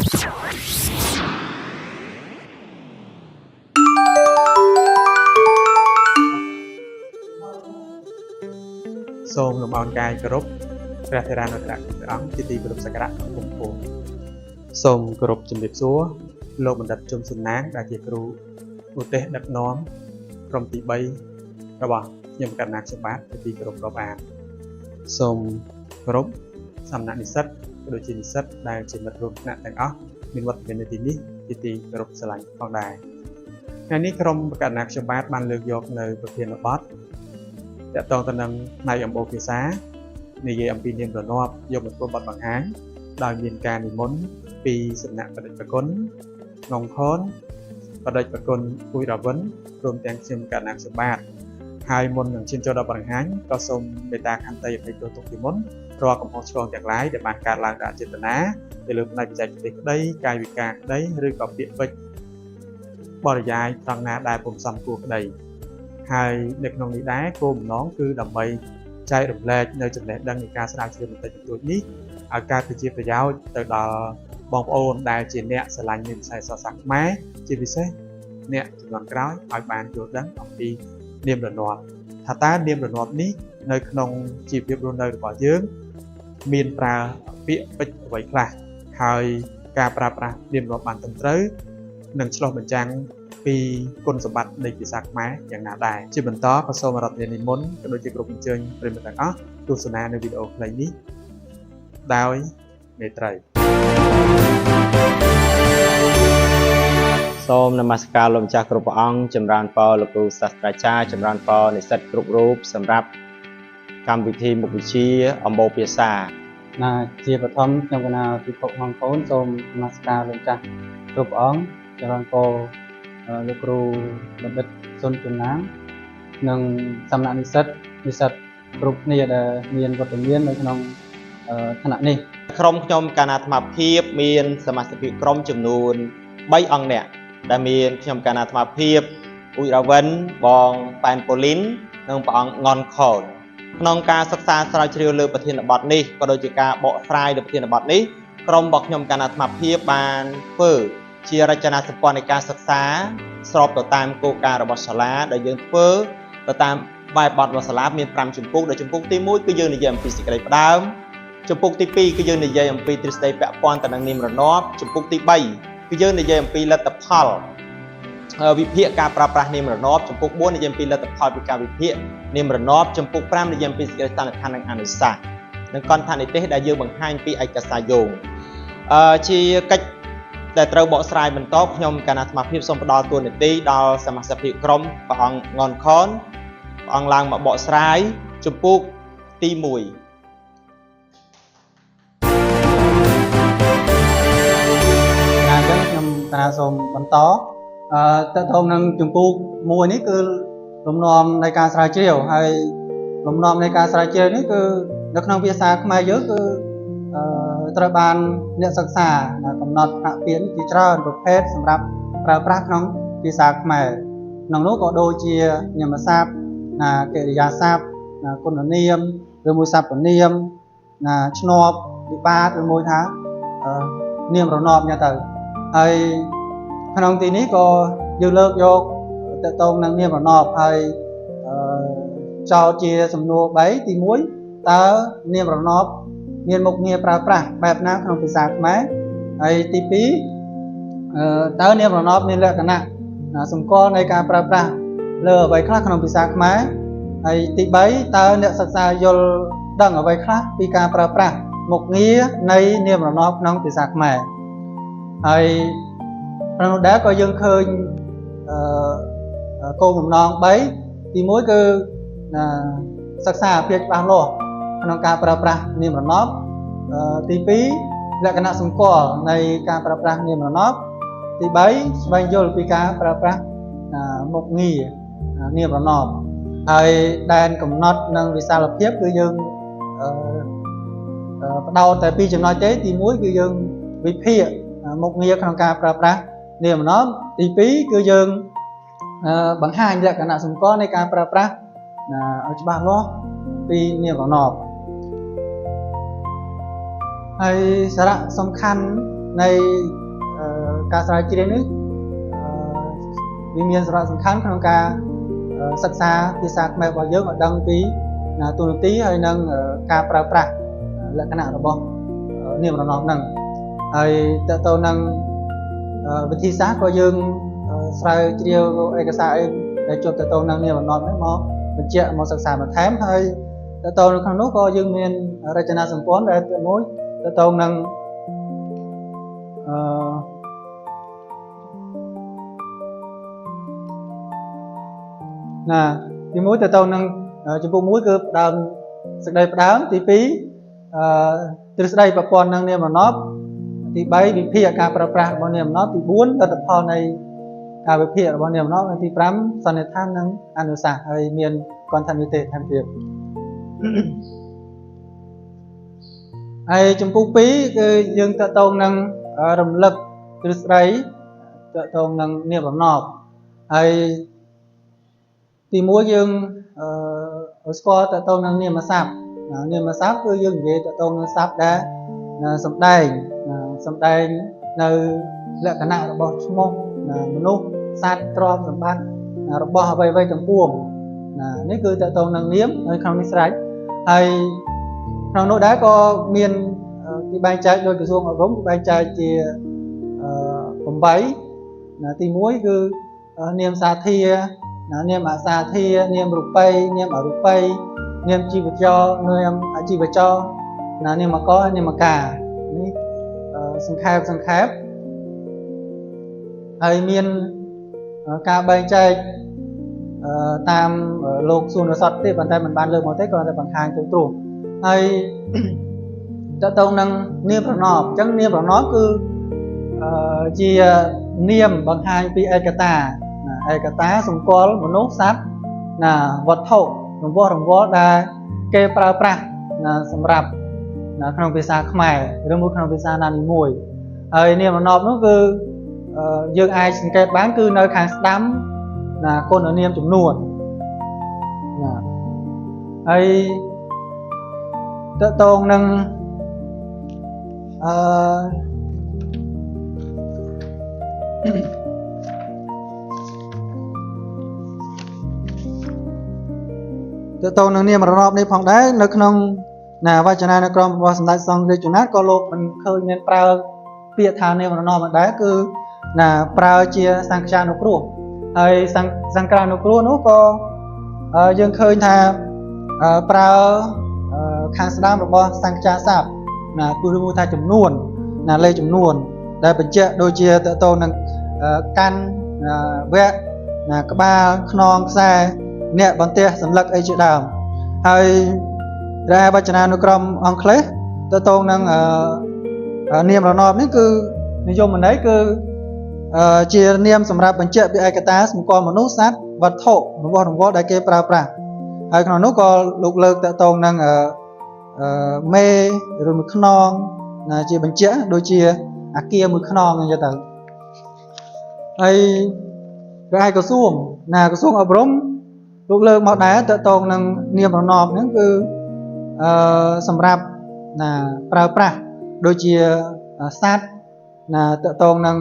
សូមលំអរកាយគោរពព្រះថេរានុថេរៈព្រះអង្គជាទីគោរពសក្ការៈគុំពងសូមគោរពជំរាបសួរលោកបណ្ឌិតជុំសំណាងដែលជាគ្រូឧទេសដឹកនាំក្រុមទី3របស់ខ្ញុំកណ្ណាខ្ញុំបាទជាទីគោរពរាប់អានសូមគោរពសំណាក់និស្សិតក៏ដូចជានិស្សិតដែលជាមិត្តរួមថ្នាក់ទាំងអស់មានវត្តមាននៅទីនេះជាទីគោរពស្រឡាញ់ផងដែរថ្ងៃនេះក្រុមកណ្ណាខ្ញុំបាទបានលើកយកនៅប្រធានបទតកតងទៅនឹងផ្នែកអំបូរភាសានិយាយអំពីនាមរនាប់យកមកធ្វើបទបង្ហាញដោយមានការនិមន្តពីសំណាក់បដិប្រគុណងងខនបដិប្រគុណអ៊ុយរ៉ាវិនព្រមទាំងខ្ញុំកណ្ណាខ្ញុំបាទហើយមុននឹងឈានចូលដល់បង្ហាញក៏សូមមេត្តាខន្តីអភ័យទោសទុកជាមុនរាល់កំហុសឆ្គងទាំងឡាយដែលបានកើតឡើងដោយអចេតនាទៅលើផ្នែកបច្ចេកទេសក្តីកាយវិការក្តីឬក៏ពាក្យពេចន៍បរិយាយត្រង់ណាដែលពុំសមគួរក្តីហើយនៅក្នុងនេះដែរគោលបំណងគឺដើម្បីចែករំលែកនៅចំណេះដឹងនៃការស្រាវជ្រាវបន្តិចបន្តួចនេះឲ្យកើតទៅជាប្រយោជន៍ទៅដល់បងប្អូនដែលជាអ្នកស្រឡាញ់នៃវិស័យអក្សរសាស្ត្រខ្មែរជាពិសេសអ្នកជំនាន់ក្រោយឲ្យបានយល់ដឹងអំពីនាមរនាប់ថាតើនាមរនាប់នេះនៅក្នុងជីវភាពរស់នៅរបស់យើងមានប្រើពាក្យពេចន៍អ្វីខ្លះហើយការប្រើប្រាស់នាមរនាប់បានត្រឹមត្រូវនឹងឆ្លុះបញ្ចាំងពីគុណសម្បត្តិនៃភាសាខ្មែរយ៉ាងណាដែរជាបន្តក៏សូមអារាធនានិមន្តក៏ដូចជាគ្រប់អញ្ជើញប្រិយមិត្តទាំងអស់ទស្សនានៅវីដេអូខ្លីនេះដោយមេត្រី សូមនមស្ការលោកម្ចាស់គ្រប់ព្រះអង្គចម្រើនពរលោកគ្រូសាស្ត្រាចារ្យចម្រើនពរនិស្សិតគ្រប់រូបសម្រាប់កម្មវិធីមុខវិជ្ជាអំបូរភាសា ណាជាបឋមខ្ញុំកណាពិភពបងប្អូនសូមនមស្ការលោកចាស់គ្រប់ព្រះអង្គចម្រើនពរលោកគ្រូបណ្ឌិតសុនជំនាងនិងសំណាក់និស្សិតគ្រប់គ្នាដែលមានវត្តមាននៅក្នុងថ្នាក់នេះ ក្រុមខ្ញុំកាលណាអាត្មាភាពមានសមាជិកក្រុមចំនួន3អង្គនាក់ដែលមានខ្ញុំកាលណាអាត្មាភាពអ៊ុយរ៉ាវិនបងប៉ែនប៉ូលីននិងព្រះអង្គង៉ុនខនក្នុងការសិក្សាស្រាវជ្រាវលើប្រធានបទនេះក៏ដូចជាការបកស្រាយលើប្រធានបទនេះក្រុមរបស់ខ្ញុំកាលណាអាត្មាភាពបានធ្វើជារចនាសម្ព័ន្ធនៃការសិក្សាស្របទៅតាមគោលការណ៍របស់សាលាដែលយើងធ្វើទៅតាមបែបបទរបស់សាលាមាន5ជំពូកដែលជំពូកទី1គឺយើងនិយាយអំពីសេចក្តីផ្ដើមជំពូកទី2គឺយើងនិយាយអំពីទ្រឹស្ដីពាក់ព័ន្ធទៅនឹងនាមរនាប់ជំពូកទី3គឺយើងនិយាយអំពីលទ្ធផលវិភាគការប្រើប្រាស់នាមរនាប់ជំពូក4និយាយអំពីលទ្ធផលពីការវិភាគនាមរនាប់ជំពូក5និយាយអំពីសេចក្តីសន្និដ្ឋាននិងអនុសាសន៍និងកន្ធនិទេសដែលយើងបង្ហាញពីឯកសារយោងជាកិច្ចដែលត្រូវបកស្រាយបន្តខ្ញុំកណ្ណាអាត្មាភាពសូមផ្ដល់តួនាទីដល់សមាជិកក្រុមព្រះអង្គង៉ុនខនព្រះអង្គឡើងមកបកស្រាយជំពូកទី1 ណាអញ្ចឹងខ្ញុំកណាសូមបន្តតើតោងនឹងជំពូកមួយនេះគឺលំនាំនៃការស្រាវជ្រាវហើយលំនាំនៃការស្រាវជ្រាវនេះគឺនៅក្នុងភាសាខ្មែរយើងគឺត្រូវបានអ្នកសិក្សាកំណត់ថ្នាក់ពាក្យជាច្រើនប្រភេទសម្រាប់ប្រើប្រាស់ក្នុងភាសាខ្មែរក្នុងនោះក៏ដូចជានាមស័ព្ទណាកិរិយាសព្ទណាគុណនាមឬមួយសព្វនាមណាឈ្នាប់វិបាតឬមួយថានាមរណបអញ្ចឹងទៅហើយក្នុងទីនេះក៏យើងលើកយកតកតងនឹងនាមរណបហើយចោទជាសំណួរ3ទី1តើនាមរណបមានមុខងារប្រើប្រាស់បែបណាក្នុងភាសាខ្មែរហើយទី2តើនាមរណបមានលក្ខណៈសម្គាល់នៃការប្រើប្រាស់លើអ្វីខ្លះក្នុងភាសាខ្មែរហើយទី3តើអ្នកសិក្សាយល់ដឹងអ្វីខ្លះពីការប្រើប្រាស់មុខងារនៃនាមរណបក្នុងភាសាខ្មែរហើយក្នុងនោះដែរក៏យើងឃើញគោលបំណង3ទី1គឺសិក្សាភាពច្បាស់លាស់ក្នុងការប្រើប្រាស់នាមរណបទី2លក្ខណៈសម្គាល់នៃការប្រើប្រាស់នាមរណបទី3ស្វែងយល់ពីការប្រើប្រាស់មុខងារនាមរណបហើយដែនកំណត់និងវិសាលភាពគឺយើងផ្ដោតតែពីរចំណុចទេទី1គឺយើងវិភាគមុខងារក្នុងការប្រើប្រាស់នាមរណបទី2គឺយើងបង្ហាញលក្ខណៈសម្គាល់នៃការប្រើប្រាស់ឲ្យច្បាស់លាស់ពីនាមរណបហើយសារៈសំខាន់ នៃការស្រាវជ្រាវនេះវាមានសារៈសំខាន់ក្នុងការសិក្សាភាសាខ្មែររបស់យើងឲ្យដឹងពីតួនាទីហើយនិងការប្រើប្រាស់លក្ខណៈរបស់នាមរណបហ្នឹងហើយតទៅនឹងវិធីសាស្ត្រក៏យើងស្រាវជ្រាវឯកសារអីដែលជាប់ទៅនឹងនាមរណបហ្នឹងមកបញ្ជាក់មកសិក្សាបន្ថែមហើយទៅនៅក្នុងនោះក៏យើងមានរចនាសម្ព័ន្ធដែលទីមួយទៅនឹងណាទីមួយទៅនឹងចំពោះមួយគឺផ្ដើមសេចក្តីផ្ដើមទី2ទ្រឹស្ដីប្រព័ន្ធនឹងនាមរណបទី3វិភាគការប្រើប្រាស់របស់នាមរណបទី4លទ្ធផលនៃការវិភាគរបស់នាមរណបនិងទី5សន្និដ្ឋាននិងអនុសាសន៍ហើយមានគន្ធនិទេសថែមទៀតហើយចំពោះ2គឺយើងតកតងនឹងរំលឹកទ្រឹស្ដីតកតងនឹងនាមរណបហើយទី1យើងស្គាល់តកតងនឹងនាមស័ព្ទនាមស័ព្ទគឺយើងនិយាយតកតងនឹងស័ព្ទដែលសម្ដែងសម្ដែងនៅលក្ខណៈរបស់ឈ្មោះមនុស្សសត្វទ្រព្យសម្បត្តិរបស់អ្វីៗទាំងពួងនេះគឺតកតងនឹងនាមហើយក្នុងនេះស្រេចហើយក្នុងនោះដែរក៏មានគេបែងចែកដោយក្រសួងអប់រំបែងចែកជា8ណាទី1គឺនាមសាធានាមអសាធានាមរូបីនាមអរូបីនាមជីវចរនាមអជីវចរនាមកនាមកានេះសង្ខេបសង្ខេបហើយមានការបែងចែកតាមលោកសួនសតទេប៉ុន្តែមិនបានលើកមកទេគ្រាន់តែបង្ហាញទៅទ្រង់ហើយតទៅនឹងនាមប្រណប់អញ្ចឹងនាមប្រណប់គឺជានាមបង្ហាញពីឯកតាឯកតាសម្គាល់មនុស្សសត្វណាវត្ថុរង្វាស់រង្វាល់ដែលគេប្រើប្រាស់ណាសម្រាប់ណាក្នុងភាសាខ្មែរឬមួយក្នុងភាសាណានីមួយហើយនាមរណបនោះគឺយើងអាចសង្កេតបានគឺនៅខាងស្ដាំណាគុណនាមចំនួនណាហើយតកតងនឹងតទៅនឹងនាមរណបនេះផងដែរនៅក្នុងណាវចនានុក្រមរបស់សម្ដេចសង្ឃរាជណាតក៏លោកមិនឃើញមានប្រើពាក្យថានាមរណបមិនដែរគឺណាប្រើជាសង្ឃានុគ្រោះហើយសង្ក្រានុគ្រោះនោះក៏យើងឃើញថាប្រើខាងស្ដាំរបស់សង្ឃាស័ព្ទណាគឺមួយថាចំនួនណាលេខចំនួនដែលបញ្ជាក់ដូចជាតទៅនឹងកាន់វគ្គណាក្បាលខ្នងខ្សែអ្នកបន្ទះសម្លឹកអីជាដើមហើយរែវចនានុក្រមអង់គ្លេសតទៅនឹងនាមរណបនេះគឺនិយមន័យគឺជានាមសម្រាប់បញ្ជាក់ពីឯកតាសម្គាល់មនុស្សសត្វវត្ថុរបស់រង្វាល់ដែលគេប្រើប្រាស់ហើយក្នុងនោះក៏លោកលើកតទៅនឹងមេឬមួយខ្នងណាជាបញ្ជាក់ដូចជាអាគារមួយខ្នងអញ្ចឹងទៅហើយរែក្រសួងណាក្រសួងអប់រំលោកលើកមកដែរតកតងនឹងនាមរណបហ្នឹងគឺសម្រាប់ណាប្រើប្រាស់ដូចជាសត្វណាតកតងនឹង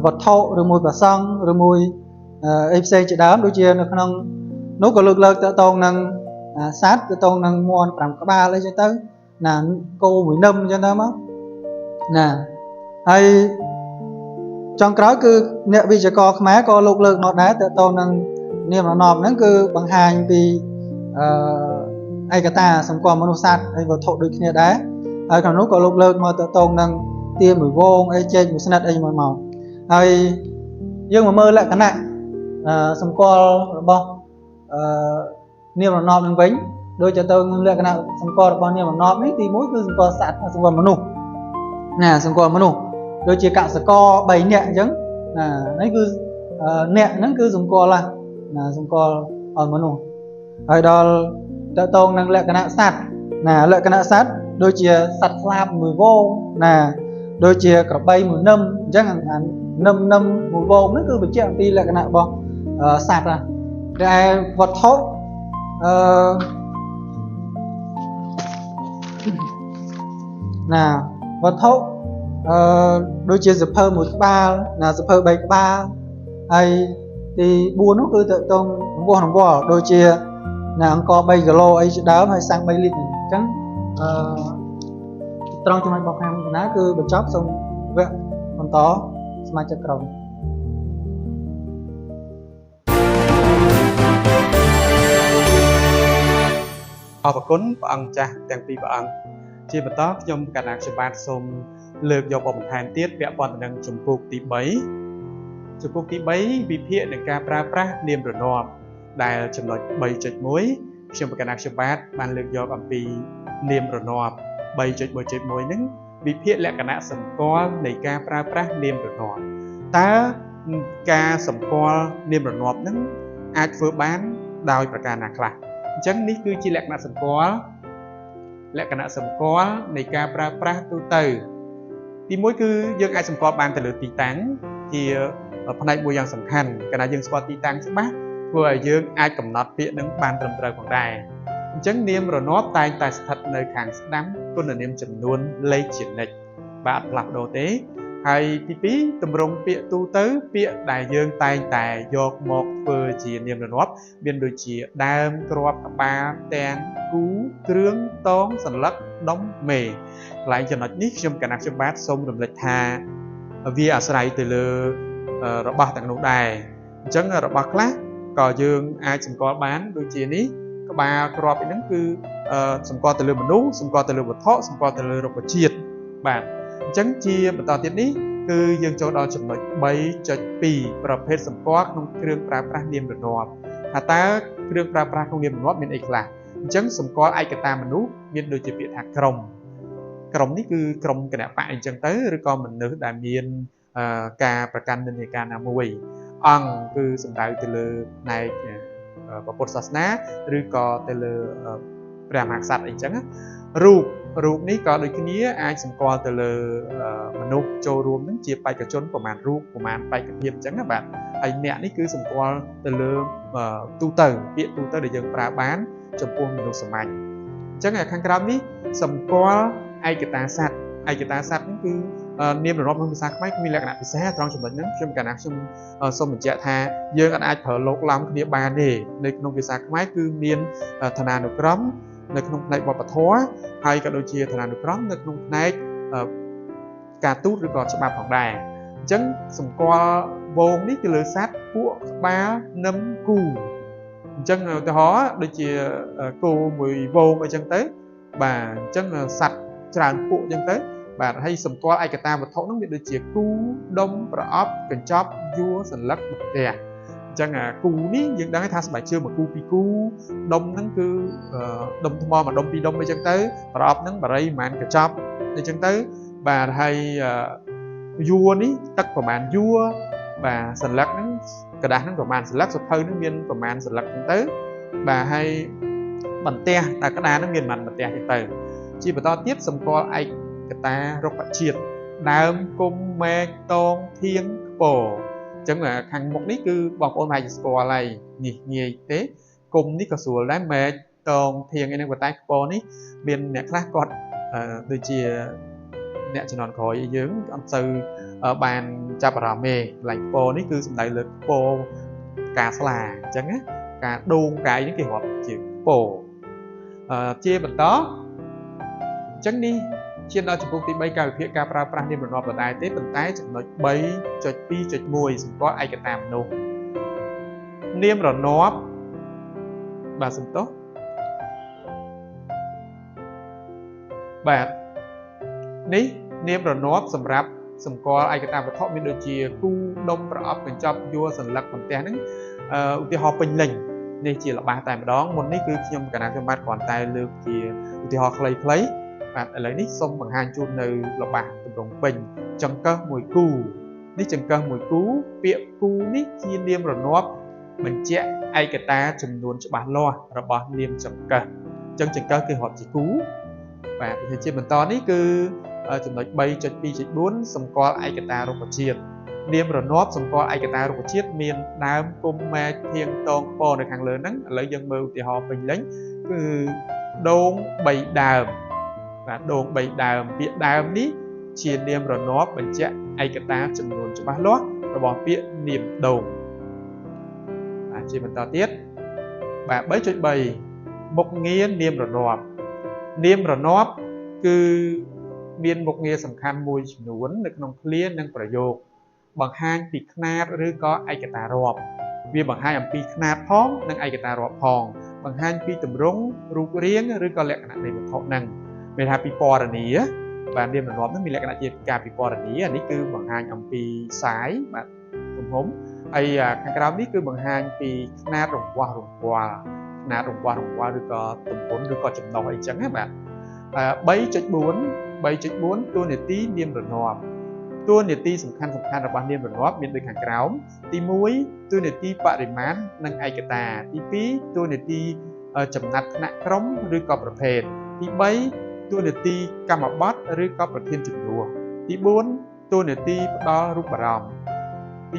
វត្ថុឬមួយប្រសង់ឬមួយអីផ្សេងជាដើមដូចជានៅក្នុងនោះក៏លើកលើកតកតងនឹងសត្វតកតងនឹងមាន់5ក្បាលអីចឹងទៅណាគោមួយនឹមអញ្ចឹងទៅមកណាហើយចុងក្រោយគឺអ្នកវិជ្ជាករខ្មែរក៏លោកលើកមកដែរតកតងនឹងនាមរណបហ្នឹងគឺបង្ហាញពីឯកតាសម្គាល់មនុស្សសត្វហើយវត្ថុដូចគ្នាដែរហើយក្នុងនោះក៏លោកលើកមកតកតងនឹងទាមួយវងអីចេកមួយស្និតអីមួយមកហើយយើងមកមើលលក្ខណៈសម្គាល់របស់នាមរណបនឹងវិញដូចទៅនឹងលក្ខណៈសម្គាល់របស់នាមរណបនេះទី1គឺសម្គាល់សត្វសម្គាល់មនុស្សណាសម្គាល់មនុស្សដូចជាកសិករ3នាក់អញ្ចឹងណានេះគឺអ្នកហ្នឹងគឺសម្គាល់ណាសម្គាល់ឲ្យមនុស្សហើយដល់តកតងនឹងលក្ខណៈសត្វណាលក្ខណៈសត្វដូចជាសត្វស្លាបមួយវងណាដូចជាក្របីមួយនឹមអញ្ចឹងនឹមនឹមមួយវងហ្នឹងគឺបញ្ជាក់អំពីលក្ខណៈរបស់សត្វណាតែវត្ថុណាវត្ថុ ដូចជាសភៅមួយក្បាលណាសភៅ3ក្បាលហើយទី4នោះគឺតកតងរង្វាស់រង្វាល់ដូចជាណាអង្គ3គីឡូអីជាដើមហើយសាំង3លីត្រអញ្ចឹងអឺត្រង់ចំណុចរបស់ខ្ញុំកណាគឺបញ្ចប់សូមវគ្គបន្តសមាជិកក្រុម អរគុណព្រះអង្គចាស់ទាំងពីរព្រះអង្គជាបន្តខ្ញុំកណ្ណាខ្ញុំបាទសូមលើកយកបទបន្ថែមទៀតពាក់ព័ន្ធនឹងជំពូកទី3ជំពូកទី3វិភាគនឹងការប្រើប្រាស់នាមរណបដែលចំណុច 3.1 ខ្ញុំកណ្ណាខ្ញុំបាទបានលើកយកអំពីនាមរណប 3.1.1 ហ្នឹងវិភាគលក្ខណៈសម្គាល់នៃការប្រើប្រាស់នាមរណបតើការសម្គាល់នាមរណបហ្នឹងអាចធ្វើបានដោយប្រការណាខ្លះអញ្ចឹងនេះគឺជាលក្ខណៈសម្គាល់លក្ខណៈសម្គាល់នៃការប្រើប្រាស់ទូទៅទីមួយគឺយើងអាចសម្គាល់បានទៅលើទីតាំងជាផ្នែកមួយយ៉ាងសំខាន់កាលណាយើងស្គាល់ទីតាំងច្បាស់ធ្វើឲ្យយើងអាចកំណត់ពាក្យនឹងបានត្រឹមត្រូវផងដែរអញ្ចឹងនាមរណបតែងតែស្ថិតនៅខាងស្ដាំគុណនាមចំនួនលេខជានិច្ចបាទអត់ផ្លាស់ប្ដូរទេហើយទី2ទម្រង់ពាក្យទូទៅពាក្យដែលយើងតែងតែយកមកធ្វើជានាមរណបមានដូចជាដើមគ្រាប់ក្បាលទាំងគូគ្រឿងតងសន្លឹកដុំមេកន្លែងចំណុចនេះខ្ញុំកណ្ណាខ្ញុំបាទសូមរំលេចថាវាអាស្រ័យទៅលើរបស់ទាំងនោះដែរអញ្ចឹងរបស់ខ្លះក៏យើងអាចសម្គាល់បានដូចជានេះក្បាលគ្រាប់ហ្នឹងគឺសម្គាល់ទៅលើមនុស្សសម្គាល់ទៅលើវត្ថុសម្គាល់ទៅលើរុក្ខជាតិបាទអញ្ចឹងជាបន្តទៀតនេះគឺយើងចូលដល់ចំណុច 3.2 ប្រភេទសម្គាល់ក្នុងគ្រឿងប្រើប្រាស់នាមរណបថាតើគ្រឿងប្រើប្រាស់ក្នុងនាមរណបមានអីខ្លះអញ្ចឹងសម្គាល់ឯកតាមនុស្សមានដូចជាពាក្យថាក្រុមក្រុមនេះគឺក្រុមគណៈបកអញ្ចឹងទៅឬក៏មនុស្សដែលមានការប្រកាន់និន្នាការណាមួយអង្គគឺសំដៅទៅលើផ្នែកពុទ្ធសាសនាឬក៏ទៅលើព្រះមហាក្សត្រអីចឹងរូបនេះក៏ដូចគ្នាអាចសម្គាល់ទៅលើមនុស្សចូលរួមនឹងជាបេក្ខជនប្រមាណរូបប្រមាណបេក្ខភាពអញ្ចឹងណាបាទហើយអ្នកនេះគឺសម្គាល់ទៅលើទូទៅពាក្យទូទៅដែលយើងប្រើបានចំពោះមនុស្សសាមញ្ញអញ្ចឹងខាងក្រោមនេះសម្គាល់ឯកតាសត្វឯកតាសត្វនេះគឺនាមរណបក្នុងភាសាខ្មែរមានលក្ខណៈពិសេសត្រង់ចំណុចហ្នឹងខ្ញុំកាលណាខ្ញុំសូមបញ្ជាក់ថាយើងអាចប្រើលោកឡំគ្នាបានទេនៅក្នុងភាសាខ្មែរគឺមានឋានានុក្រមនៅក្នុងផ្នែកវប្បធម៌ហើយក៏ដូចជាឋានានុក្រមនៅក្នុងផ្នែកការទូតឬក៏ច្បាប់ផងដែរអញ្ចឹងសម្គាល់វងនេះគឺលើសត្វពួកក្បាលនឹមគូអញ្ចឹងឧទាហរណ៍ដូចជាគោមួយវងអីចឹងទៅបាទអញ្ចឹងសត្វច្រើនពួកអញ្ចឹងទៅបាទហើយសម្គាល់ឯកតាវត្ថុនោះមានដូចជាគូដុំប្រអប់កញ្ចប់យួរសន្លឹកបន្ទះអញ្ចឹងអាគូនេះយើងដឹងថាស្បែកជើងមួយគូពីរគូដុំហ្នឹងគឺដុំថ្មមួយដុំពីរដុំអីចឹងទៅប្រអប់ហ្នឹងបារីប្រហែលកញ្ចប់អីចឹងទៅបាទហើយយួរនេះទឹកប្រហែលយួរបាទសន្លឹកហ្នឹងក្រដាសហ្នឹងប្រហែលសន្លឹកសភៅហ្នឹងមានប្រហែលសន្លឹកចឹងទៅបាទហើយបន្ទះតែក្តារហ្នឹងមានប្រហែលបន្ទះចឹងទៅជាបន្តទៀតសម្គាល់ឯកតារុក្ខជាតិដើមគុំមែកតងធៀងខ្ពរអញ្ចឹងខាងមុខនេះគឺបងប្អូនអាចស្គាល់ហើយនេះងាយទេគុំនេះក៏ស្រួលដែរមែកតងធៀងអីហ្នឹងប៉ុន្តែខ្ពរនេះមានអ្នកខ្លះគាត់ដូចជាអ្នកជំនាន់ក្រោយយើងអត់សូវបានចាប់អារម្មណ៍ទេកន្លែងខ្ពរនេះគឺសំដៅលើខ្ពរការស្លាអញ្ចឹងណាការដូងកាយនេះគេរាប់ជាខ្ពរជាបន្តអញ្ចឹងនេះឈានដល់ចំពោះទី3កាលវិភាគការប្រើប្រាស់នាមរណបដដែលទេប៉ុន្តែចំណុច 3.2.1 សម្គាល់ឯកតាមនុស្សនាមរណបបាទសំទោសបាទនេះនាមរណបសម្រាប់សម្គាល់ឯកតាវត្ថុមានដូចជាគូដុំប្រអប់កញ្ចប់យួរសន្លឹកបន្ទះហ្នឹងឧទាហរណ៍ពេញលេញនេះជាល្បះតែម្ដងមុននេះគឺខ្ញុំកណ្ណាខ្ញុំបាទគ្រាន់តែលើកជាឧទាហរណ៍ខ្លីៗបាទឥឡូវនេះសូមបង្ហាញជូននៅល្បះទម្រង់ពេញចង្កឹះមួយគូនេះចង្កឹះមួយគូពាក្យគូនេះជានាមរណបបញ្ជាក់ឯកតាចំនួនច្បាស់លាស់របស់នាមចង្កឹះអញ្ចឹងចង្កឹះគឺរាប់ជាគូបាទជាបន្តនេះគឺចំណុច 3.2.4 សម្គាល់ឯកតារុក្ខជាតិនាមរណបសម្គាល់ឯកតារុក្ខជាតិមានដើមគុំមែកធៀងតងពនៅខាងលើហ្នឹងឥឡូវយើងមើលឧទាហរណ៍ពេញលេញគឺដូង3ដើមបាទដូង3ដើមពាក្យដើមនេះ ជានាមរណបបញ្ជាក់ឯកតាចំនួនច្បាស់លាស់របស់ពាក្យនាមដូងបាទជាបន្តទៀតបាទ 3.3 មុខងារនាមរណបនាមរណបគឺមានមុខងារសំខាន់មួយចំនួននៅក្នុងឃ្លានិងប្រយោគបង្ហាញពីខ្នាតឬក៏ឯកតារាប់វាបង្ហាញអំពីខ្នាតផងនិងឯកតារាប់ផងបង្ហាញពីទម្រង់រូបរាងឬក៏លក្ខណៈនៃវត្ថុហ្នឹងមានថាពីពណ៌នាបាទនាមរណបហ្នឹងមានលក្ខណៈជាការពិពណ៌នាអានេះគឺបង្ហាញអំពីសាយបាទទំហំហើយខាងក្រោមនេះគឺបង្ហាញពីខ្នាតរង្វាស់រង្គាល់ខ្នាតរង្វាស់រង្គាល់ឬក៏ទំហំឬក៏ចំណុះអីចឹងណាបាទ 3.4 តួនាទីនាមរណបតួនាទីសំខាន់របស់នាមរណបមានដូចខាងក្រោមទី1តួនាទីបរិមាណនិងឯកតាទី2តួនាទីចំណាត់ថ្នាក់ក្រុមឬក៏ប្រភេទទី3តួនាទីកម្មបត្តិឬក៏ប្រធានជំនួសទី4តួនាទីផ្ដល់រូបអារម្មណ៍ទី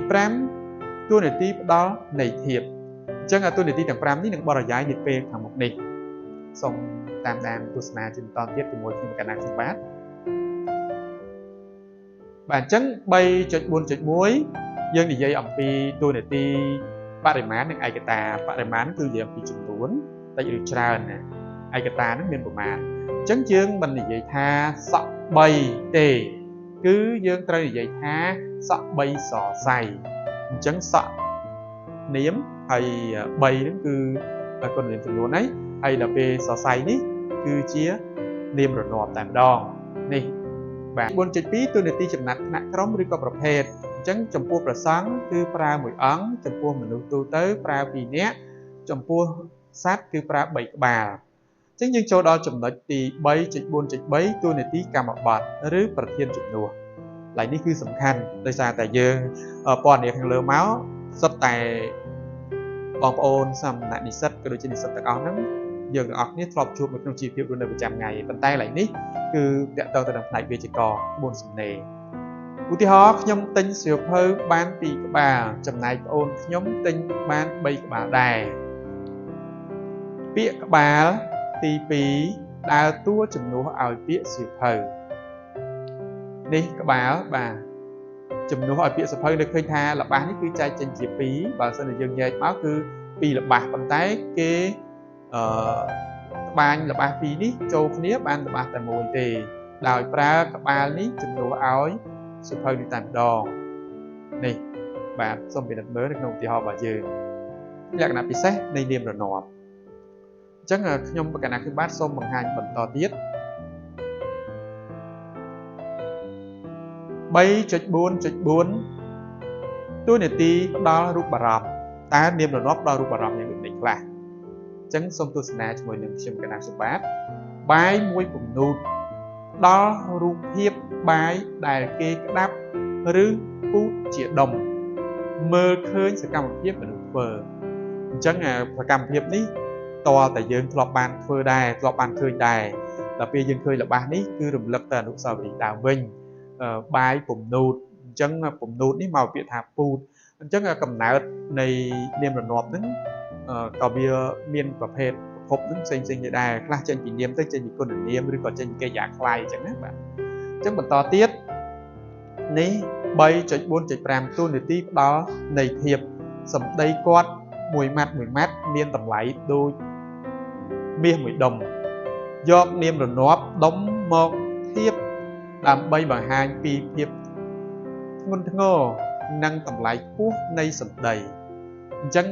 5តួនាទីផ្ដល់ន័យធៀបអញ្ចឹងតួនាទីទាំង5នេះនឹងបរិយាយនាពេលខាងមុខនេះសូមតាមដានទស្សនាជាបន្តទៀតជាមួយខ្ញុំកណ្ណាខ្ញុំបាទបាទអញ្ចឹង 3.4.1 យើងនិយាយអំពីតួនាទីបរិមាណនិងឯកតាបរិមាណគឺនិយាយអំពីចំនួនតិចឬច្រើនណាឯកតានឹងមានប្រមាណអញ្ចឹងយើងមិននិយាយថាសក់3ទេគឺយើងត្រូវនិយាយថាសក់3សរសៃអញ្ចឹងសក់នាមហើយ3ហ្នឹងគឺគុណនាមចំនួនហើយហើយដល់ពេលសរសៃនេះគឺជានាមរណបតែម្ដងនេះបាទ 4.2 តួនាទីចំណាត់ថ្នាក់ក្រុមឬក៏ប្រភេទអញ្ចឹងចំពោះព្រះសង្ឃគឺប្រើមួយអង្គចំពោះមនុស្សទូទៅប្រើ2នាក់ចំពោះសត្វគឺប្រើ3ក្បាលអញ្ចឹងយើងចូលដល់ចំណុចទី 3.4.3 តួនាទីកម្មបត្តិឬប្រធានជំនួសឡៃនេះគឺសំខាន់ដោយសារតែយើងពណ៌នាខាងលើមកសុទ្ធតែបងប្អូនសំណាក់និស្សិតក៏ដូចជានិស្សិតទាំងអស់ហ្នឹងយើងទាំងអស់គ្នាធ្លាប់ជួបនៅក្នុងជីវភាពរស់នៅប្រចាំថ្ងៃប៉ុន្តែឡៃនេះគឺតាក់ទងទៅនឹងផ្នែកវេយ្យាករណ៍4សំណេរឧទាហរណ៍ខ្ញុំទិញសៀវភៅបាន2ក្បាលចំណែកប្អូនខ្ញុំទិញបាន3ក្បាលដែរពាក្យក្បាលទី2ដើរតួជំនួសឲ្យពាក្យសៀវភៅនេះក្បាលបាទជំនួសឲ្យពាក្យសៀវភៅនៅឃើញថាល្បះនេះគឺចែកចេញជា2បើសិនជាយើងញែកមកគឺ2ល្បះប៉ុន្តែគេត្បាញល្បះពីរនេះចូលគ្នាបានល្បះតែមួយទេដោយប្រើក្បាលនេះជំនួសឲ្យសៀវភៅនេះតែម្ដងនេះបាទសូមពិនិត្យមើលនៅក្នុងឧទាហរណ៍របស់យើងលក្ខណៈពិសេសនៃនាមរណបអញ្ចឹងខ្ញុំបកណាខ្ញុំបាទសូមបង្ហាញបន្តទៀត 3.4.4 តួនាទីផ្ដល់រូបអារម្មណ៍តើនាមរណបផ្ដល់រូបអារម្មណ៍យ៉ាងដូចម្តេចខ្លះអញ្ចឹងសូមទស្សនាជាមួយនឹងខ្ញុំកណាខ្ញុំបាទបាយមួយពំនូតដល់រូបភាពបាយដែលគេក្តាប់ឬពូតជាដុំមើលឃើញសកម្មភាពមនុស្សធ្វើអញ្ចឹងសកម្មភាពនេះតើតែយើងធ្លាប់បានធ្វើដែរធ្លាប់បានឃើញដែរដល់ពេលយើងឃើញល្បះនេះគឺរំលឹកទៅអនុស្សាវរីយ៍ដើមវិញបាយពំនូតអញ្ចឹងពំនូតនេះមកពាក្យថាពូតអញ្ចឹងកំណើតនៃនាមរណបហ្នឹងក៏វាមានប្រភេទប្រភពហ្នឹងផ្សេងៗគ្នាដែរខ្លះចេញពីនាមទៅចេញពីគុណនាមឬក៏ចេញពីកិរិយាក្លាយអញ្ចឹងណាបាទអញ្ចឹងបន្តទៀតនេះ 3.4.5 តួនាទីផ្ដល់ន័យធៀបសម្ដីគាត់មួយម៉ាត់មួយម៉ាត់មានតម្លៃដូចមាសមួយដុំយកនាមរណបដុំមកធៀបដើម្បីបង្ហាញពីភាពធ្ងន់ធ្ងរនិងតម្លៃខ្ពស់នៃសម្ដីអញ្ចឹង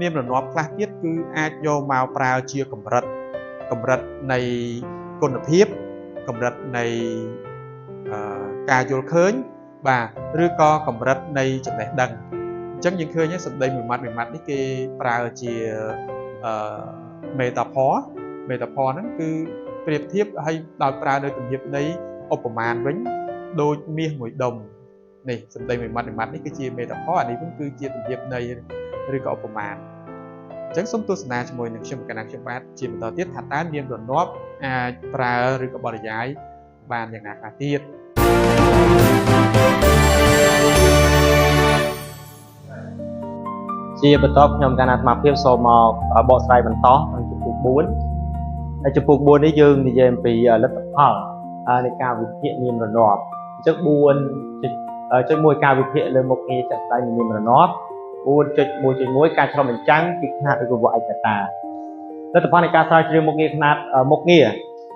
នាមរណបខ្លះទៀតគឺអាចយកមកប្រើជាកម្រិតនៃគុណភាពកម្រិតនៃការយល់ឃើញបាទឬក៏កម្រិតនៃចំណេះដឹងអញ្ចឹងយើងឃើញសម្ដីមួយម៉ាត់មួយម៉ាត់នេះគេប្រើជា metaphor metaphor ហ្នឹងគឺប្រៀបធៀបហើយដោយប្រើនៅទំនៀបនៃឧបមាវិញដូចមាសមួយដុំនេះសម្ដីមួយម៉ាត់មួយម៉ាត់នេះគឺជា metaphor អានេះវិញគឺជាទំនៀបនៃឬក៏ឧបមាអញ្ចឹងសូមទស្សនាជាមួយនឹងខ្ញុំកណ្ណាខ្ញុំបាទជាបន្តទៀតថាតើនាមរណបអាចប្រើឬក៏បរិយាយបានយ៉ាងណាខ្លះទៀត ជាបន្តខ្ញុំកណ្ណាអាត្មាភាពសូមមកបកស្រាយបន្តក្នុងជំពូក4ហើយជំពូក4នេះយើងនិយាយអំពីលទ្ធផល នៃការវិភាគនាមរណបអញ្ចឹង4.1ការវិភាគលើមុខងារជាក់ស្ដែងនៃនាមរណប4.1.1ការឆ្លុះបញ្ចាំងពីខ្នាតឬក៏វឯកតាលទ្ធផលនៃការស្រាវជ្រាវមុខងារខ្នាតមុខងារ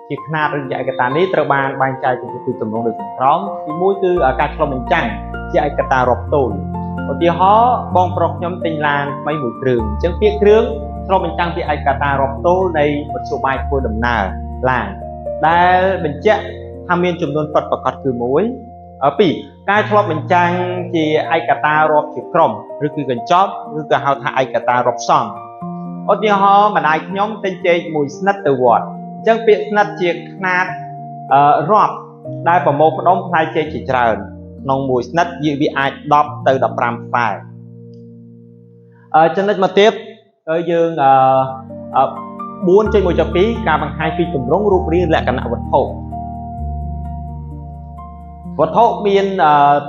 ជាខ្នាតឬជាឯកតានេះត្រូវបានបែងចែកជាពីរទម្រង់ដូចខាងក្រោមទី1គឺការឆ្លុះបញ្ចាំងជាឯកតារាប់តូលឧទាហរណ៍បងប្រុសខ្ញុំទិញឡានថ្មីមួយគ្រឿងអញ្ចឹងពាក្យគ្រឿងឆ្លុះបញ្ចាំងពីឯកតារាប់តូលនៃមធ្យោបាយធ្វើដំណើរឡានដែលបញ្ជាក់ថាមានចំនួនពិតប្រាកដគឺ1 2ការឆ្លុះបញ្ចាំងជាឯកតារាប់ជាក្រុមឬគឺកញ្ចប់ឬក៏ហៅថាឯកតារាប់ផ្សំឧទាហរណ៍ម្ដាយខ្ញុំទិញចេកមួយស្និតទៅវត្តអញ្ចឹងពាក្យស្និតជាខ្នាតរាប់ដែលប្រមូលផ្ដុំផ្លែចេកជាច្រើនក្នុងមួយស្និតវាអាច10ទៅ15ផ្លែចំណុចមកទៀតយើង4.1.2ការបង្ហាញពីទម្រង់រូបរាងលក្ខណៈវត្ថុវត្ថុមាន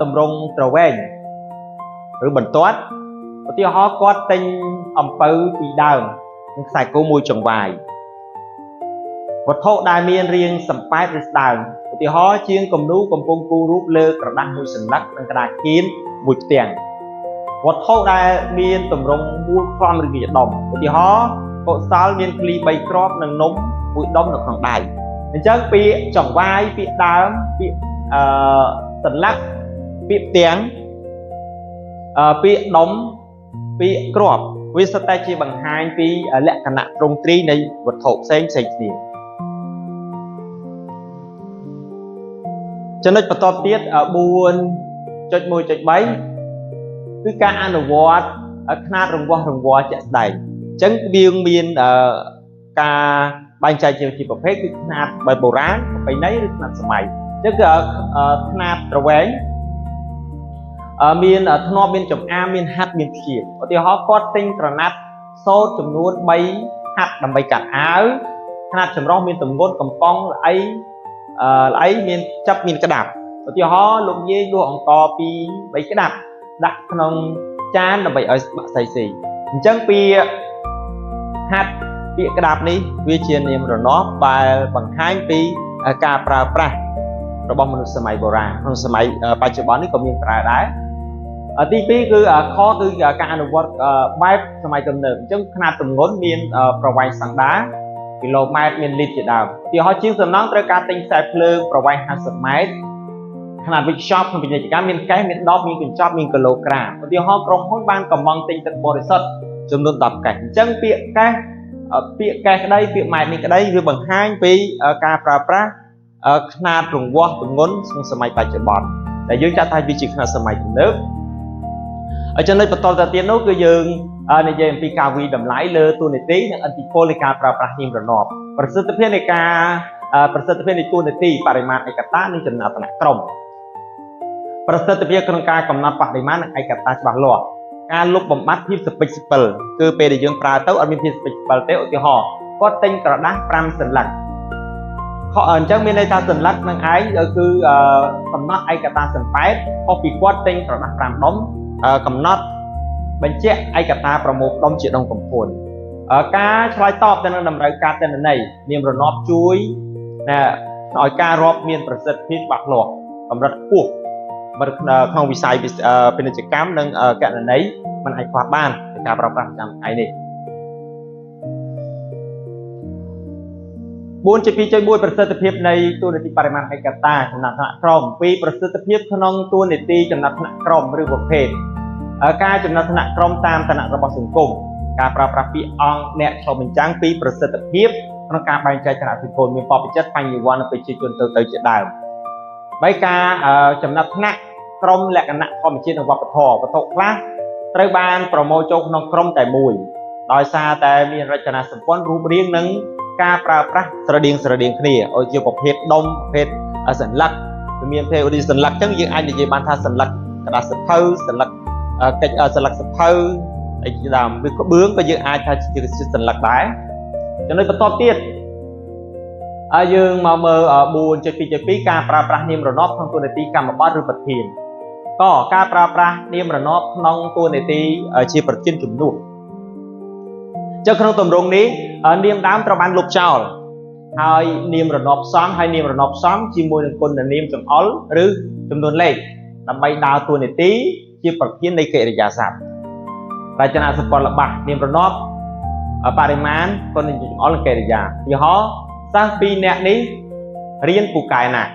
ទម្រង់ទ្រវែងឬបន្ទាត់ឧទាហរណ៍គាត់ទិញអំពៅពីរដើមនិងខ្សែគោមួយចង្វាយវត្ថុដែលមានរាងសំប៉ែតឬស្ដើងឧទាហរណ៍ជាងគំនូកំពុងគូររូបលើក្រដាសមួយសន្លឹកនិងក្តារគៀនមួយផ្ទាំងវត្ថុដែលមានទម្រង់មូលខ្លំឬជាដុំឧទាហរណ៍កុសលមានឃ្លី3គ្រាប់និងនំមួយដុំនៅក្នុងដៃអញ្ចឹងពាក្យចង្វាយពាក្យដើមពាក្យអឺសន្លឹកពាក្យផ្ទាំងពាក្យដុំពាក្យគ្រាប់វាសុទ្ធតែជាបង្ហាញពីលក្ខណៈទ្រង់ទ្រាយនៃវត្ថុផ្សេងផ្សេងគ្នាចំណុចបន្តទៀត4.1.3គឺការអនុវត្តខ្នាតរង្វាស់រង្វាល់ជាក់ស្ដែងអញ្ចឹងវាមានការបែងចែកជាប្រភេទគឺខ្នាតបែបបុរាណប្រពៃណីឬខ្នាតសម័យអញ្ចឹងគឺខ្នាតទ្រវែងមានធ្នាប់មានចំអាមមានហាត់មានព្យាបឧទាហរណ៍គាត់ទិញក្រណាត់សូត្រចំនួន3ហាត់ដើម្បីកាត់អាវខ្នាតចម្រុះមានទម្ងន់កំប៉ុងល្អីល្អីមានចាប់មានក្តាប់ឧទាហរណ៍លោកយាយលក់អង្ករពី3ក្តាប់ដាក់ក្នុងចានដើម្បីឲ្យបាក់សៃស៊ីអញ្ចឹងពាក្យហាត់ពាក្យក្តាប់នេះវាជានាមរណបដែលបង្ហាញពីការប្រើប្រាស់របស់មនុស្សសម័យបុរាណក្នុងសម័យបច្ចុប្បន្ននេះក៏មានប្រើដែរទី2គឺខគឺការអនុវត្តបែបសម័យទំនើបអញ្ចឹងខ្នាតទម្ងន់មានប្រវែងស្តង់ដាគីឡូម៉ែត្រមានលីត្រជាដើមឧទាហរណ៍ជាងសំណង់ត្រូវការទិញខ្សែភ្លើងប្រវែង50ម៉ែត្រខ្នាត workshop ក្នុងពាណិជ្ជកម្មមានកេសមានដបមានកញ្ចប់មានគីឡូក្រាមឧទាហរណ៍ក្រុមហ៊ុនបានកំងទិញទឹកបរិសុទ្ធចំនួន10កេសអញ្ចឹងពាក្យកេសពាក្យកេសក្តីពាក្យម៉ែត្រនេះក្តីវាបង្ហាញពីការប្រើប្រាស់ខ្នាតរង្វាស់ទម្ងន់ក្នុងសម័យបច្ចុប្បន្នដែលយើងចាត់ថាវាជាខ្នាតសម័យទំនើបហើយចំណុចបន្តទៅទៀតនោះគឺយើងនិយាយអំពីការវិតម្លៃលើតួនាទីនិងឥទ្ធិពលនៃការប្រើប្រាស់នាមរណបប្រសិទ្ធភាពនៃការប្រសិទ្ធភាពនៃតួនាទីបរិមាណឯកតានិងចំណាត់ថ្នាក់ក្រុមប្រសិទ្ធភាពក្នុងការកំណត់បរិមាណនិងឯកតាច្បាស់លាស់ការលុបបំបាត់ភាពសពិចសពិលគឺពេលដែលយើងប្រើទៅអត់មានភាពសពិចសពិលទេឧទាហរណ៍គាត់ទិញក្រដាស5សន្លឹកខអញ្ចឹងមានន័យថាសន្លឹកនឹងឯងគឺកំណត់ឯកតាសន្ប៉ែតខុសពីគាត់ទិញក្រដាស5ដុំកំណត់បញ្ជាក់ឯកតាប្រមូលផ្ដុំជាដុំកំភួនការឆ្លើយតបទៅនឹងតម្រូវការទិន្នន័យនាមរណបជួយណាឲ្យការរាប់មានប្រសិទ្ធភាពច្បាស់លាស់កម្រិតខ្ពស់ក្នុងវិស័យពាណិជ្ជកម្មនិងកណន័យมันអាចខ្វះបានในការប្រើប្រាស់ប្រចាំថ្ងៃនេះ4.2.1ប្រសិទ្ធភាពនៃតួនាទីបរិមាណឯកតាចំណាត់ថ្នាក់ក្រុមពីប្រសិទ្ធភាពក្នុងតួនាទីចំណាត់ថ្នាក់ក្រុមឬប្រភេទការចំណាត់ថ្នាក់ក្រុមតាមឋានៈរបស់សង្គមការប្រើប្រាស់ពាក្យអង្គអ្នកឆ្លុះបញ្ចាំងពីប្រសិទ្ធភាពក្នុងការបែងចែកឋានៈសង្គមមានបព្វជិតបញ្ញវន្តនិងប្រជាជនទៅជាដើមបីការចំណាត់ថ្នាក់ក្រុមលក្ខណៈធម្មជាតិនិងវប្បធម៌វត្ថុខ្លះត្រូវបានប្រមូលចូលក្នុងក្រុមតែមួយដោយសារតែមានរចនាសម្ព័ន្ធរូបរាងនិងការប្រើប្រាស់ស្រដៀងគ្នាឲ្យជាប្រភេទដុំប្រភេទសន្លឹកវាមានប្រភេទឧទាហរណ៍សន្លឹកអញ្ចឹងយើងអាចនិយាយបានថាសន្លឹកក្រដាសសភៅសន្លឹកកិច្ចសន្លឹកសភៅអីជាដើមឬក្បឿងក៏យើងអាចថាជាសន្លឹកដែរចំណុចបន្តទៀតហើយយើងមកមើល4.2.2ការប្រើប្រាស់នាមរណបក្នុងតួនាទីកម្មបត្តិឬប្រធានក៏ការប្រើប្រាស់នាមរណបក្នុងតួនាទីជាប្រធានជំនួសចឹងក្នុងទម្រង់នេះនាមដើមត្រូវបានលុបចោល ហើយនាមរណបផ្សំហើយនាមរណបផ្សំជាមួយនឹងគុណនាមចង្អុលឬចំនួនលេខដើម្បីដើរតួនាទីជាប្រធាននៃកិរិយាសព្ទរចនាសម្ព័ន្ធល្បះនាមរណបបរិមាណគុណនាមចង្អុលនិងកិរិយាឧទាហរណ៍សិស្ស2នាក់នេះរៀនពូកែណាស់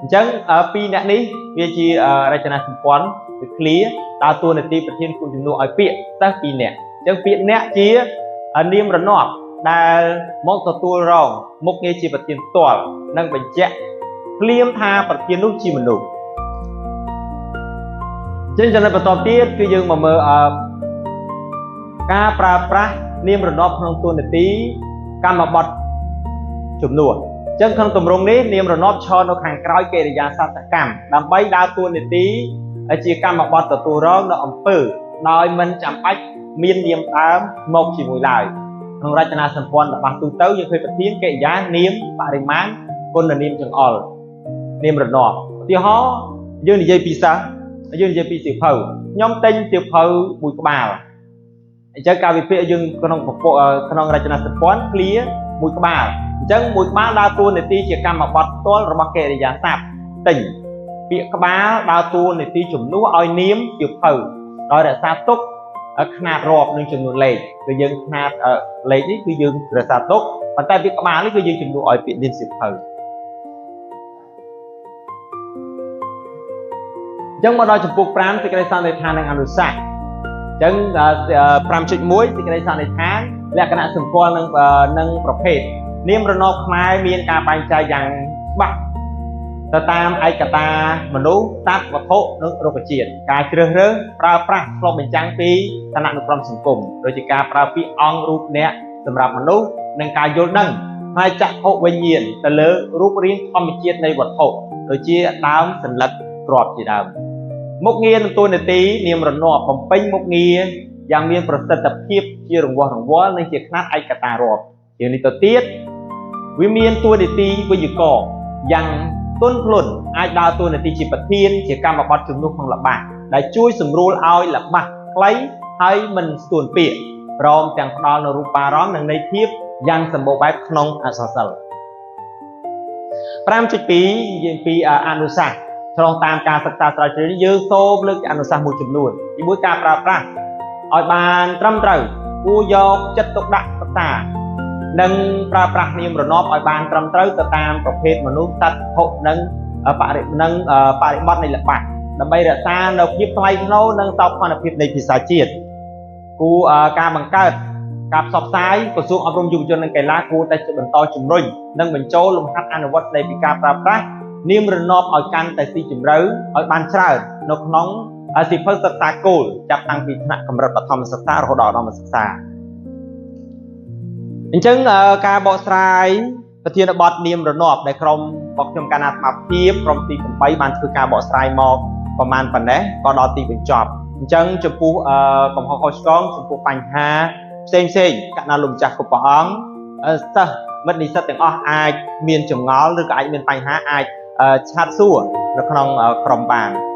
អញ្ចឹង2នាក់នេះវាជារចនាសម្ព័ន្ធគឺ clear ដើរតួនាទីប្រធានគូជំនួសឲ្យពាក្យសិស្ស2នាក់អញ្ចឹងពាក្យអ្នកជានាមរណបដែលមកទទួលរងមុខងារជាប្រធានផ្ទាល់និងបញ្ជាក់ភ្លាមថាប្រធាននោះជាមនុស្សចឹងចំណុចបន្តទៀតគឺយើងមកមើលអឺការប្រើប្រាស់នាមរណបក្នុងតួនាទីកម្មបត្តិជំនួសអញ្ចឹងក្នុងទម្រង់នេះនាមរណបឈរនៅខាងក្រោយកិរិយាសព្ទកម្មដើម្បីដើរតួនាទីជាកម្មបត្តិទទួលរងនៅអំពើដោយមិនចាំបាច់មាននាមដើមមកជាមួយឡើយក្នុងរចនាសម្ព័ន្ធរបស់ទូទៅយើងឃើញប្រធានកិរិយានាមបរិមាណគុណនាមចង្អុលនាមរណបឧទាហរណ៍យើងនិយាយពីសិស្សយើងនិយាយពីសៀវភៅខ្ញុំទិញសៀវភៅមួយក្បាលអញ្ចឹងការវិភាគយើងក្នុងក្នុងរចនាសម្ព័ន្ធ clear មួយក្បាលអញ្ចឹងមួយក្បាលដើរតួនាទីជាកម្មបត្តិផ្ទាល់របស់កិរិយាសព្ទទិញពាក្យក្បាលដើរតួនាទីជំនួសឲ្យនាមសៀវភៅដោយរក្សាទុកខ្នាតរាប់និងចំនួនលេខគឺយើងខ្នាតលេខនេះគឺយើងរក្សាទុកប៉ុន្តែពាក្យក្បាលនេះគឺយើងជំនួសឲ្យពាក្យនាមសៀវភៅអញ្ចឹងមកដល់ចំពោះ5សេចក្តីសន្និដ្ឋាននិងអនុសាសន៍អញ្ចឹង5.1សេចក្តីសន្និដ្ឋានលក្ខណៈសម្គាល់និងនិងប្រភេទនាមរណបខ្មែរមានការបែងចែកយ៉ាងច្បាស់ទៅតាមឯកតាមនុស្សសត្វវត្ថុនិងរុក្ខជាតិការជ្រើសរើសប្រើប្រាស់ឆ្លុះបញ្ចាំងពីឋានៈនុក្រមសង្គមដូចជាការប្រើពាក្យអង្គរូបអ្នកសម្រាប់មនុស្សនិងការយល់ដឹងផ្នែកចក្ខុវិញ្ញាណទៅលើរូបរាងធម្មជាតិនៃវត្ថុដូចជាដើមសន្លឹកគ្រាប់ជាដើមមុខងារនិងតួនាទីនាមរណបបំពេញមុខងារយ៉ាងមានប្រសិទ្ធភាពជារង្វាស់រង្វាល់និងជាខ្នាតឯកតារាប់ជាងនេះទៅទៀតវាមានតួនាទីវេយ្យាករណ៍យ៉ាងទន់ភ្លន់អាចដើរតួនាទីជាប្រធានជាកម្មបត្តិជំនួសក្នុងល្បះដែលជួយសម្រួលឲ្យល្បះខ្លីហើយមិនស្ទួនពាក្យព្រមទាំងផ្ដល់នូវរូបារម្មណ៍និងន័យធៀបយ៉ាងសម្បូរបែបក្នុងអក្សរសិល្ប៍5.2និយាយពីអនុសាសន៍ឆ្លងតាមការសិក្សាស្រាវជ្រាវនេះយើងសូមលើកអនុសាសន៍មួយចំនួនទីមួយការប្រើប្រាស់ឲ្យបានត្រឹមត្រូវគួរយកចិត្តទុកដាក់សិក្សានិងប្រើប្រាស់នាមរណបឲ្យបានត្រឹមត្រូវទៅតាមប្រភេទមនុស្សសត្វវត្ថុនិងបរិនិងបរិបទនៃល្បះដើម្បីរក្សានៅភាពថ្លៃថ្នូរនិងសោភ័ណភាពនៃភាសាជាតិគួរការបង្កើតការផ្សព្វផ្សាយក្រសួងអប់រំយុវជននិងកីឡាគួរតែបន្តជំរុញនិងបញ្ចូលលំហាត់អនុវត្តស្តីពីការប្រើប្រាស់នាមរណបឲ្យកាន់តែស៊ីជម្រៅឲ្យបានច្រើននៅក្នុងសៀវភៅសិក្សាគោលចាប់តាំងពីថ្នាក់កម្រិតបឋមសិក្សារហូតដល់ឧត្តមសិក្សាអញ្ចឹងការបកស្រាយប្រធានបទនាមរណបដែលក្រុមរបស់ខ្ញុំកាលណាអាត្មាភាពក្រុមទី8បានធ្វើការបកស្រាយមកប្រមាណប៉ុណ្ណេះក៏ដល់ទីបញ្ចប់អញ្ចឹងចំពោះកំហុសខុសឆ្គងចំពោះបញ្ហាផ្សេងផ្សេងកណ្ដាលលោកម្ចាស់គ្រប់ព្រះអង្គសិស្សមិត្តនិស្សិតទាំងអស់អាចមានចម្ងល់ឬក៏អាចមានបញ្ហាអាច chat សួរនៅក្នុងក្រុមបាន។